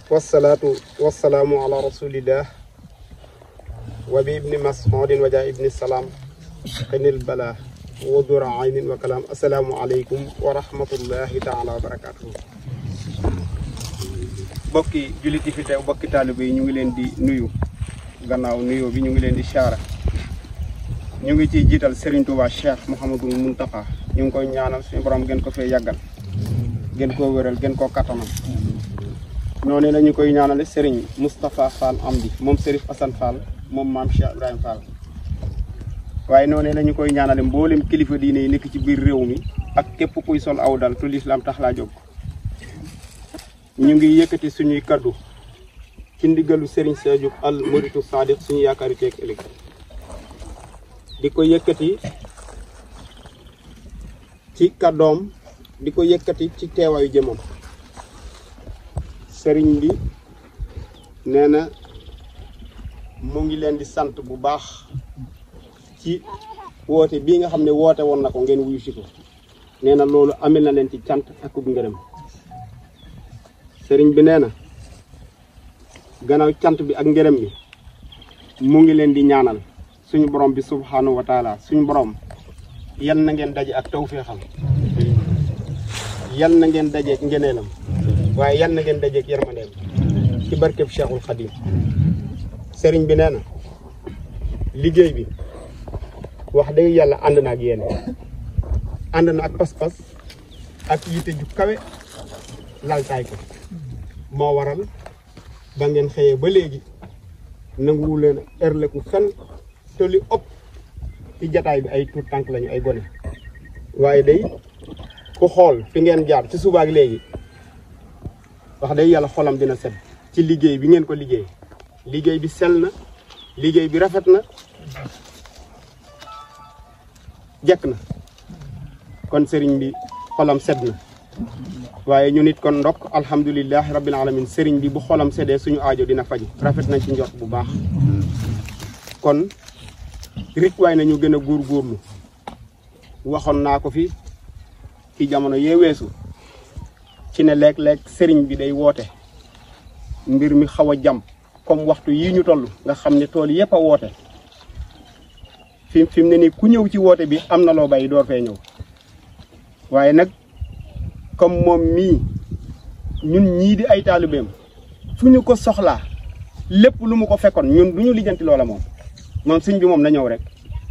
wasalaatu wasalaamu ala rasulillah wa bi ibni mas'udin wa jaa ibni salaam xenil bala wa dura aynin wa kalaam asalaamu aleykum wa rahmatullahi taala wa barakatuhu. bokki jullit yi fi teew bokki taalibe yi ñu ngi leen di nuyu gannaaw nuyoo bi ñu ngi leen di siyaara ñu ngi ciy jiital Serigne Touba Cheikh Mouhamadul Mountakha ñu ngi koy ñaanal suñu borom gën ko fee yàggal gën koo wéral gën koo kattanal. noonu la ñu koy ñaanale Serigne Moustapha Fall Amdi moom Serif Assane Fall moom maam Cheikh Ibrahima Fall waaye noonu la ñu koy ñaanale mboolem kilifa diine yi nekk ci biir réew mi ak képp kuy sol aw dal tu lislaam tax laa jóg. ñu ngi yëkkati suñuy kaddu ci ndigalu Serigne Sadio al Muritu Sadiq suñu yaakaari teeg ëllëg di ko yëkkati ci kaddoom di ko yëkkati ci teewaayu jëmam. sëriñ bi nee na mu ngi leen di sant bu baax ci woote bii nga xam ne woote woon na ko ngeen wuyu si ko nee na loolu amel na leen ci cant ak ngërëm. sëriñ bi nee na gannaaw cant bi ak ngërëm bi mu ngi leen di ñaanal suñu borom bi subhanahu wa taala suñu borom yal na ngeen daje ak tawfeexam yal na ngeen daje ak ngeneelam waaye yal na ngeen dajeeg yërmandeem ci barkeb Cheikhul Khadim. sëriñ bi nee na liggéey bi wax dëgg yàlla ànd na ak yéen ànd na ak pas-pas ak yitte ju kawe laltaay ko moo waral ba ngeen xëyee ba léegi nanguwu leen erleku fenn te li ëpp ci jataay bi ay tuut tànk lañu ay gone waaye day ku xool fi ngeen jaar ci subaak léegi wax day yàlla xolam dina set ci liggéey bi ngeen ko liggéey bi sell na liggéey bi rafet na jekk na kon sëriñ bi xolam sedd na waaye ñu nit kon ndokk alhamdulilahi rabbil alamin sëriñ bi bu xolam seddee suñu aajo dina faju rafet nañ ci njort bu baax kon rik waay nañu gën a góorgóorlu waxoon naa ko fi ci jamono yee weesu ci ne léeg-léeg sëriñ bi day woote mbir mi xaw a jàmm comme waxtu yii ñu toll nga xam ne tool yëpp a woote fi mu ne nii ku ñëw ci woote bi am na loo bay door fee ñëw waaye nag comme moom mii ñun ñii di ay taalibeem fu ñu ko soxlaa lépp lu mu ko fekkoon ñun du ñu lijjanti loola moom sëñ bi moom na ñëw rek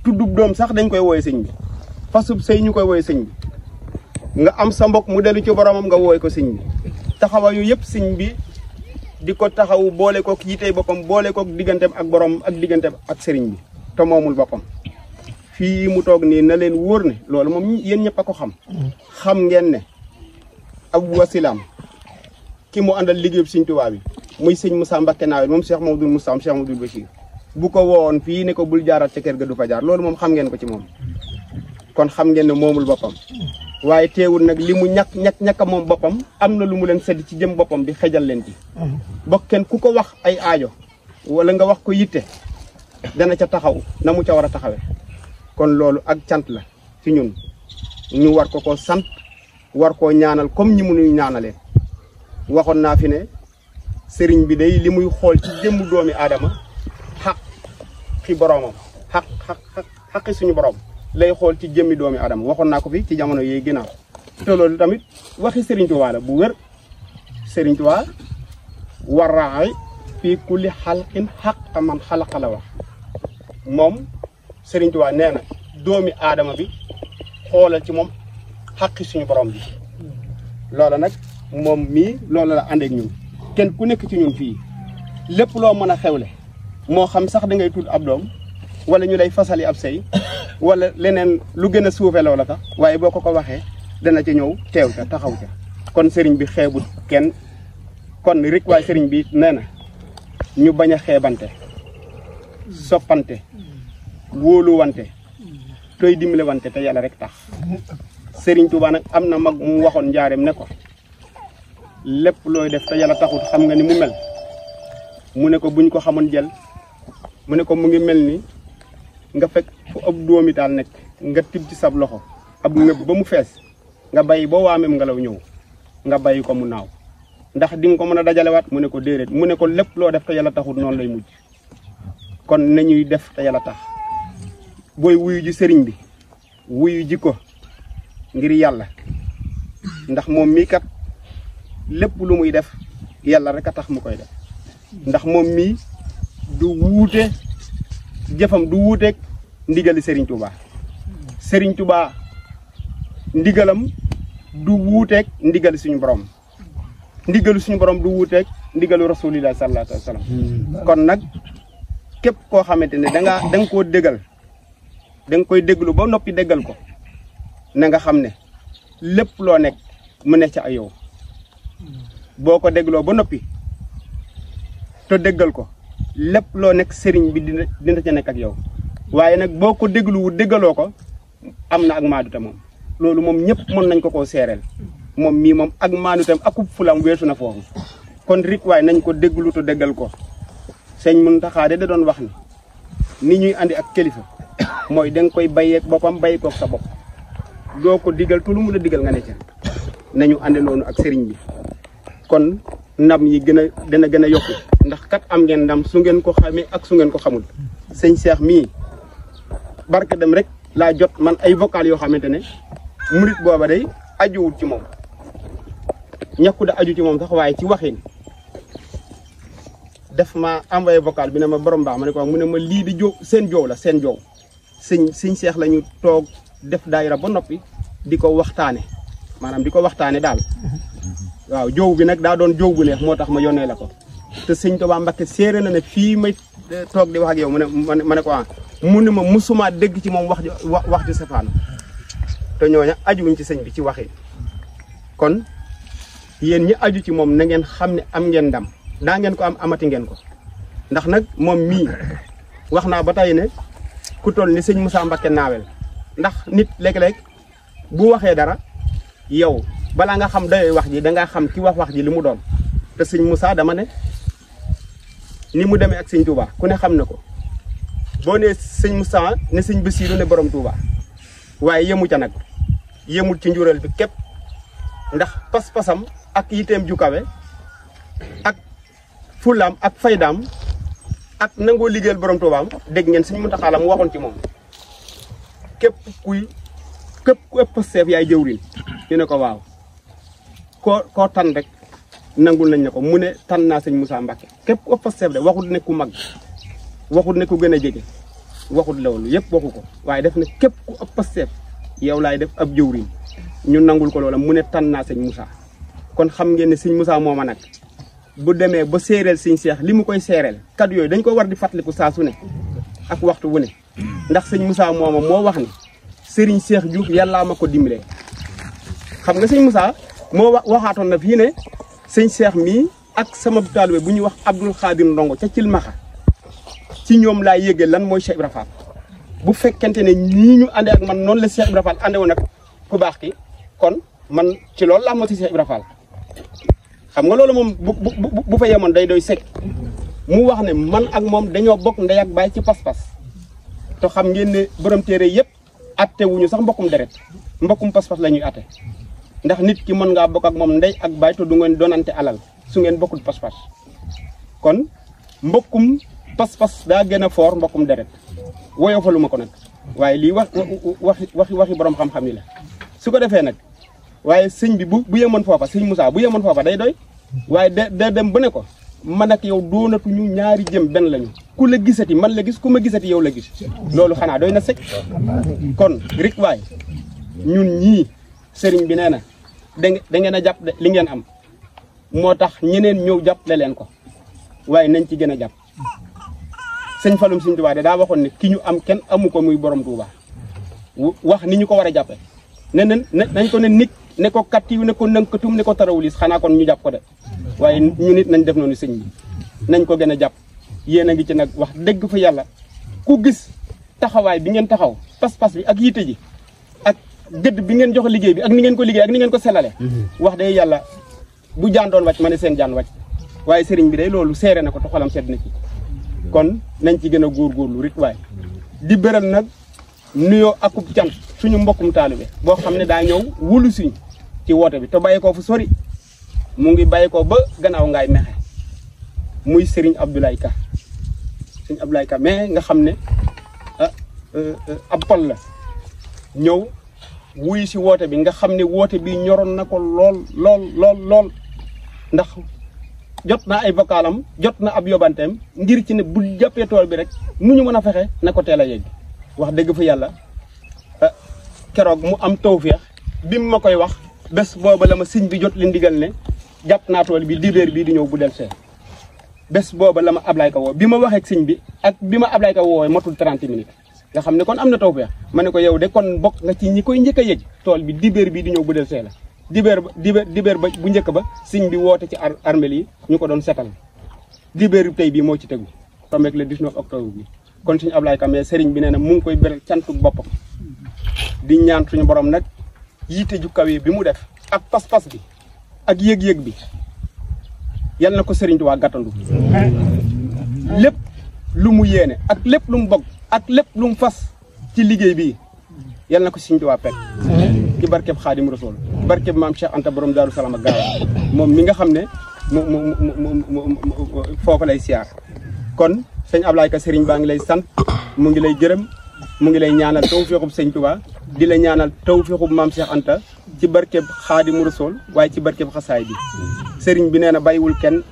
tuddub doom sax dañ koy wooye sëñ bi fasub sëy ñu koy wooye sëñ bi nga am sa mbokk mu dellu ci boromam nga wooy ko sëñ bi taxawaayu yëpp sëñ bi di ko taxaw boole kook yitey boppam boole kook digganteem ak borom ak digganteem ak sëriñ bi te moomul boppam fii mu toog nii na leen wóor ne loolu moom yéen ñëpp a ko xam ngeen ne ab wasilaam ki mu àndal liggéey sëñ Tuubaa bi muy sëñ Moussa Mbacké Nawel moom Cheikh Mamadou Moussa Cheikh Mamadou Bachir bu ko woowoon fii ne ko bul jaarat ca kër ga du fa jaar loolu moom xam ngeen ko ci moom kon xam ngeen ne moomul boppam waaye teewul nag li mu ñàkk moom boppam am na lu mu leen sedd ci jëm boppam di xejal leen ci bokkeen ku ko wax ay aajo wala nga wax ko yitte dana ca taxaw na mu ca war a taxawe kon loolu ak cant la ci ñun ñu war ko sant war koo ñaanal comme ñi mu nuy ñaanalee waxoon naa fi ne sëriñ bi day li muy xool ci jëmmu doomi aadama xaqi boroomam xaqi suñu borom lay xool ci jëmmi doomi aadama waxoon naa ko fi ci jamono yooyu ginnaaw te loolu tamit waxi Serigne Touba la bu wér Serigne Touba waraay fii kulli xalqin xaq man xalaqa la wax moom Serigne Touba nee na doomi aadama bi xoolal ci moom xaqi suñu borom bi loola nag moom mii loola la àndeek ñun kenn ku nekk ci ñun fii lépp loo mën a xewle moo xam sax da ngay tudd ab doom wala ñu lay fasali ab sëy wala leneen lu gën a suufe loola sax waaye boo ko waxee dana ca ñëw teew ca taxaw ca kon sëriñ bi xeebut kenn kon rek waaye sëriñ bi nee na ñu bañ a xeebante soppante wóoluwante toy dimbale wante te yàlla rek tax Sëriñ Tuubaa nag am na mag mu waxoon njaareem ne ko lépp looy def te yàlla taxut xam nga ni mu mel mu ne ko buñ ko xamoon jël mu ne ko mu ngi mel ni nga fekk fu ab doomi daal nekk nga tib ci sab loxo ab ngëb ba mu fees nga bàyyi ba waameem ngelaw ñëw nga bàyyi ko mu naaw ndax di nga ko mën a dajalewaat mu ne ko déedéet mu ne ko lépp loo def te yàlla taxut noonu lay mujj kon nañuy def te yàlla tax booy wuyu ji sëriñ bi wuyu ji ko ngir yàlla ndax moom mii kat lépp lu muy def yàlla rek a tax mu koy def ndax moom mii du wuute jëfam du wuuteeg ndigali Serigne Touba Serigne Touba ndigalam du wuuteeg ndigali suñu borom ndigalu suñu borom du wuuteeg ndigalu rasulillah sallallahu alayhi wa sallam kon nag képp koo xamante ne da nga koo déggal da nga koy déglu ba noppi déggal ko na nga xam ne lépp loo nekk mu ne ca ay yow boo ko dégloo ba noppi te déggal ko lépp loo nekk sëriñ bi dina ca nekk ak yow waaye nag boo ko dégluwu déggaloo ko am na ak maadute moom loolu moom ñëpp mën nañ ko koo seereel moom mii moom ak maaduteem akub fulam weesu na foofu kon rit waaye nañ ko déglu te déggal ko sëñ Muntaxa da doon wax ni ñuy andi ak kilifa mooy da nga koy bàyyeeg boppam bàyyi koog sa bopp doo ko digal tu lu mu la digal nga ne ca nañu ànde noonu ak sëriñ bi kon ndam yi dana gën a yokku ndax kat am ngeen ndam su ngeen ko xamee ak su ngeen ko xamul sëñ Cheikh mii barke dem rek laa jot man ay vocal yoo xamante ne murit booba day ajuwut ci moom ñàkku da aju ci moom sax waaye ci waxin def ma envoyé vocal bi ne ma borom baax ma ne ko mu ne ma lii di joo seen joow la seen joow sëñ Cheikh la ñu toog def daayira ba noppi di ko waxtaane maanaam di ko waxtaane daal waaw joow bi nag daa doon joow bu neex moo tax ma yónnee la ko te sëñ Tuubaa Mbàkke séeré na ne fii may toog di wax ak yow ma ne ko mu ne ma musuma dégg ci moom wax ju safaanu te ñooña ajuwuñ ci sëñ bi ci waxi kon yéen ñi aju ci moom na ngeen xam ne am ngeen ndam daa ngeen ko am amati ngeen ko ndax nag moom mii wax naa ba tey ne ku toll ni sëñ Moussa Mbacke naawel ndax nit léeg-léeg bu waxee dara yow balaa nga xam day wax ji dangaa xam ki wax ji li mu doon te sëñ Moussa dama ne ni mu demee ak sëñ Touba ku ne xam na ko boo nee sëñ Moussa ne sëñ Bassirou ne borom Touba waaye yemu ca nag yemul ci njural bi képp ndax pas-pasam ak yiteem ju kawe ak fulaam ak faydaam ak nangoo liggéeyal borom Toubaam dégg ngeen sëñ Muntaxa la mu waxoon ci moom képp ku ëpp seef yaay jëwriñ ñu ne ko waaw koo tan rek nangul nañ ne ko mu ne tan naa sëñ Moussa Mbacke képp ku ëpp seef de waxut ne ku mag waxut ne ku gën a jege waxut loolu yëpp waxu ko waaye def ne képp ku ëpp seef yow laay def ab jëwriñ ñu nangul ko loola mu ne tan naa sëñ Moussa kon xam ngeen ne sëñ Moussa mooma nag bu demee ba séeréel sëñ Cheikh li mu koy séeréel kaddu yooyu dañ ko war di fàttaliku saa su ne ak waxtu wu ne ndax sëñ Moussa mooma moo wax ni Serigne Cheikh Diouf yàllaa ma ko dimbalee xam nga sëñ Moussa moo waxaatoon na fii ne sëñ Cheikh mii ak sama taalibe bu ñuy wax Abdoul Khadir Ndongo ca Cilmaxa ci ñoom laa yëgee lan mooy Cheikh Ibra Fall bu fekkente ne ñii ñu àndee ak man noonu la Cheikh Ibra Fall ànde woon ak ku baax ki kon man ci loolu laa moo si Cheikh Ibra Fall xam nga loolu moom bu fa yemoon day doy sekk mu wax ne man ak moom dañoo bokk ndey ak baay ci pas-pas te xam ngeen ne borom téere yëpp atte wuñu sax mbokkum deret mbokkum pas-pas la ñuy atte ndax nit ki mën ngaa bokk ak moom ndey ak baay te du ngeen doonante alal su ngeen bokkul pas-pas kon mbokkum pas-pas daa gën a foor mbokkum deret woyofalu ma ko nag waaye lii waxi borom xam-xam yi la su ko defee nag waaye sëñ bi bu yemoon foofa sëñ Moussa bu yemoon foofa day doy waaye da dem ba ne ko man ak yow doonatuñu ñaari jëm benn lañu ku la gisati man la gis ku ma gisati yow la gis loolu xanaa doy na sëkk kon rik waay ñun ñii sëriñ bi nee na da ngeen a jàpp li ngeen am moo tax ñeneen ñëw jàppale leen ko waaye nañ ci gën a jàpp sëñ Falum Sëñ Tuubaa de daa waxoon ne ki ñu am kenn amu ko muy borom Tuubaa wax ni ñu ko war a jàppe ne nañ ko ne nit ne ko kattiw ne ko nënkatum ne ko tarawulis xanaa kon ñu jàpp ko de waaye ñu nit nañ def noonu sëñ bi nañ ko gën a jàpp yéen a ngi ci nag wax dëgg fa yàlla ku gis taxawaay bi ngeen taxaw pas-pas bi ak yitte ji ak gëdd bi ngeen jox liggéey bi ak ni ngeen ko liggéey ak ni ngeen ko sellale wax de yàlla bu jaan doon wàcc ma ne seen jaan wàcc waaye sëriñ bi day loolu seere na ko te xolam sedd na ci kon nañ ci gën a góorgóorlu rit waaye di bëral nag nuyoo akub cant suñu mbokkum taalibe boo xam ne daa ñëw wulu suñ ci woote bi te bàyyi ko fu sori mu ngi bàyyi ko ba gannaaw ngaay mexe muy Serigne Abdoulaye Ka Serigne Abdoulaye Ka mais nga xam ne ab pol la ñëw wuy si woote bi nga xam ne woote bi ñoroon na ko lool ndax jot na ay vocalam jot na ab yobanteem ngir ci ne bu jàppee tool bi rek nu ñu mën a fexe na ko teel a yegg wax dëgg fa yàlla keroog mu am tawfeex bi mu ma koy wax bés booba la ma sëñ bi jot li ndigal ne jàpp naa tool bi dibéer bii di ñëw bu del see bés booba la ma Ablaye Ka woo bi ma waxee ak sëñ bi ak bi ma Ablaye Ka woowee matul 30 minutes nga xam ne kon am na tawfeex ma ne ko yow de kon bokk nga ci ñi koy njëkk a yëg tool bi dibéer bii di ñëw bu del see la dibéer ba bu njëkk ba sëñ bi woote ci armel yi ñu ko doon setal dibéer tey bii moo ci tegu tombeeg le 19 octobre bi kon suñu Ablaye Ka mais sëriñ bi nee na mu ngi koy beral cantu boppam di ñaan suñu borom nag yiite ju kawe bi mu def ak pas-pas bi ak yëg-yëg bi yal na ko sëriñ Tuubaa gàttandu lépp lu mu yéene ak lépp lu mu bëgg ak lépp lu mu fas ci liggéey bi yal na ko sëriñ Tuubaa pekk ci barkeb Xaadim Rasuul barkeb maam Cheikh Anta borom Daaru Salaam ak Gaawaan moom mi nga xam ne foofu lay siyaar kon sëñ Ablaye Ka sëriñ baa ngi lay sant mu ngi lay gërëm mu ngi lay ñaanal tawfeexub sëñ Tuubaa di la ñaanal tawfeexub maam Cheikh Anta ci barkeb Xaadimu Rasuul waaye ci barkeb xasaay bi sëriñ bi nee na bàyyiwul kenn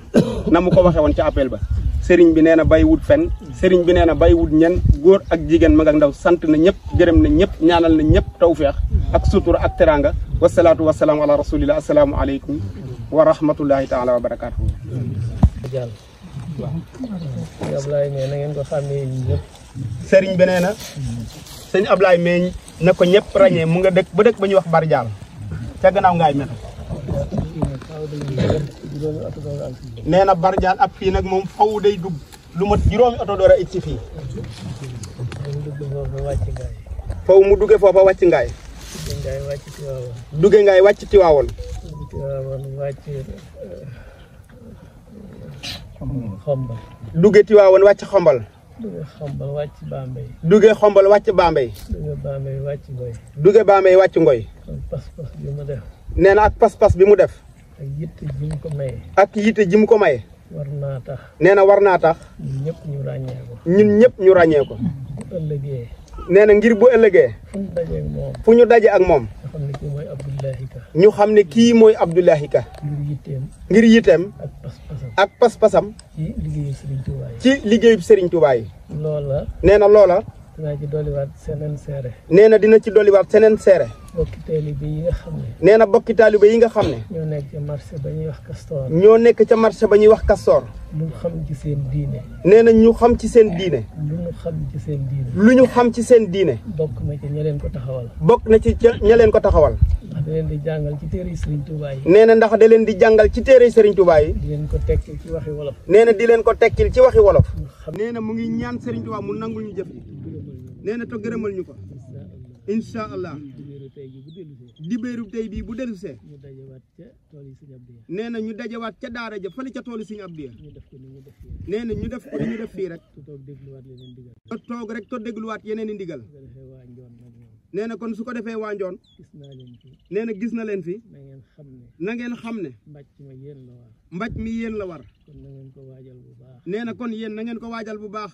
na mu ko waxee woon ci appel ba sëriñ bi nee na bàyyiwul fenn sëriñ bi nee na bàyyiwul ñen góor ak jigéen mag ak ndaw sant na ñëpp gërëm na ñëpp ñaanal na ñëpp tawfeex ak sutura ak teranga wasalaatu wasalaamu ala rasulillah asalaamu aleykum wa rahmatullahi taala wa barakaatuhu Ablaye mais na ngeen ko xàmmee ñëpp. sëriñ bi nee na sëñ Ablaye mais na ko ñëpp ràññee mu nga dëkk ba dëkk ba ñuy wax Barjaal ca gannaaw ngaay meta nee na Barjaal ak fii nag moom faw day dugg lu mat juróomi oto door a it si fii faw mu dugge foofa wàcc ngaay dugge ngaay wàcc Tiwaawoon xombal dugge Tiwaawoon wàcc xombal dugge xombal wàcc Bambey dugge xombal wàcc Bambey dugge Bambey wàcc Ngoy dugge Bambey wàcc Ngoy kon pas-pas bi mu def nee na ak pas-pas bi mu def ak yitte ji mu ko maye ak yitte ji mu ko maye war naa tax nee na war naa tax ñun ñëpp ñu ràññee ko ñun ñëpp ñu ràññee ko bu ëllëgee nee na ngir bu ëllëgee fu ñu dajee ak moom fu ñu daje ak moom nga xam ne kii mooy Abdoulaye Ka ñu xam ne kii mooy Abdoulaye Ka ngir yitteem ak pas-pasam ak pas-pasam ci liggéeyu Serigne Touba yi ci liggéeyu Serigne Touba yi loola nee na loola dinaa ci dolliwaat seneen seere nee na dina ci dolliwaat seneen seere bokki taalibe yi nga xam ne nee na bokki taalibe yi nga xam ne ñoo nekk ca marché ba ñuy wax Castor ñoo nekk ca marché ba ñuy wax Castor lu ñu xam ci seen diine nee na ñu xam ci seen diine lu ñu xam ci seen diine lu ñu xam ci seen diine bokk na ci ña leen ko taxawal bokk na ci ña leen ko taxawal ndax da leen di jàngal ci téere Serigne Touba yi nee na ndax da leen di jàngal ci téere Serigne Touba yi di leen ko tekkil ci waxi wolof nee na di leen ko tekkil ci waxi wolof nee na mu ngi ñaan Serigne Touba mu nangul ñu jëf nee na to gërëmal ñu ko incha allah dibéeru tey bii bu dellusee ñu dajewaat ca tool yi Serigne Abdiya nee na ñu dajewaat ca daara ja fële ca toolu Serigne Abdiya ñu def ko ni ñu def fii nee na ñu def ko ni ñu def fii rek te toog dégluwaat leneen digal to toog rek to dégluwaat yeneen i ndigal su ko defee waa Njoon nag ñoom nee na kon su ko defee waa Njoon gis naa leen fi nee na gis na leen fi na ngeen xam ne na ngeen xam ne mbàcc ma yéen la war mbaj mi yéen la war kon na ngeen ko waajal bu baax nee na kon yéen na ngeen ko waajal bu baax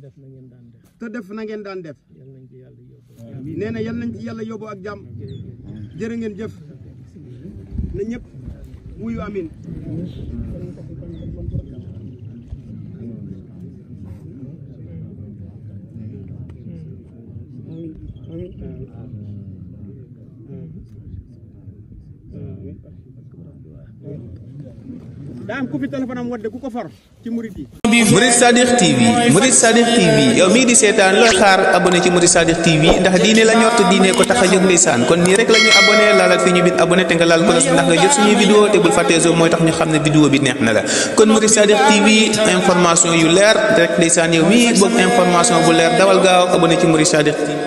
def na ngeen daan def te def na ngeen daan def yal nañ ci yàlla yóbbu nee na yal nañ ci yàlla yóbbu ak jàmm jërë ngeen jëf na ñëpp wuyu amin daa am ku fi téléphone am wadde ku ko for ci murit yi. Murid Sadiq TV yow mii di seetaan looy xaar abonné ci Murid Sadiq TV ndax diine la ñor te diine ko tax a jóg ndeysaan kon nii rek la ñuy abonné laalal fi ñu bind abonné te nga laal cloche ndax nga jot suñuy vidéo te bul fàttee zo mooy tax ñu xam ne vidéo bi neex na la kon Murid Sadiq TV information yu leer rek ndeysaan yow mii bëgg information bu leer dawal gaaw abonné ci Murid Sadiq TV.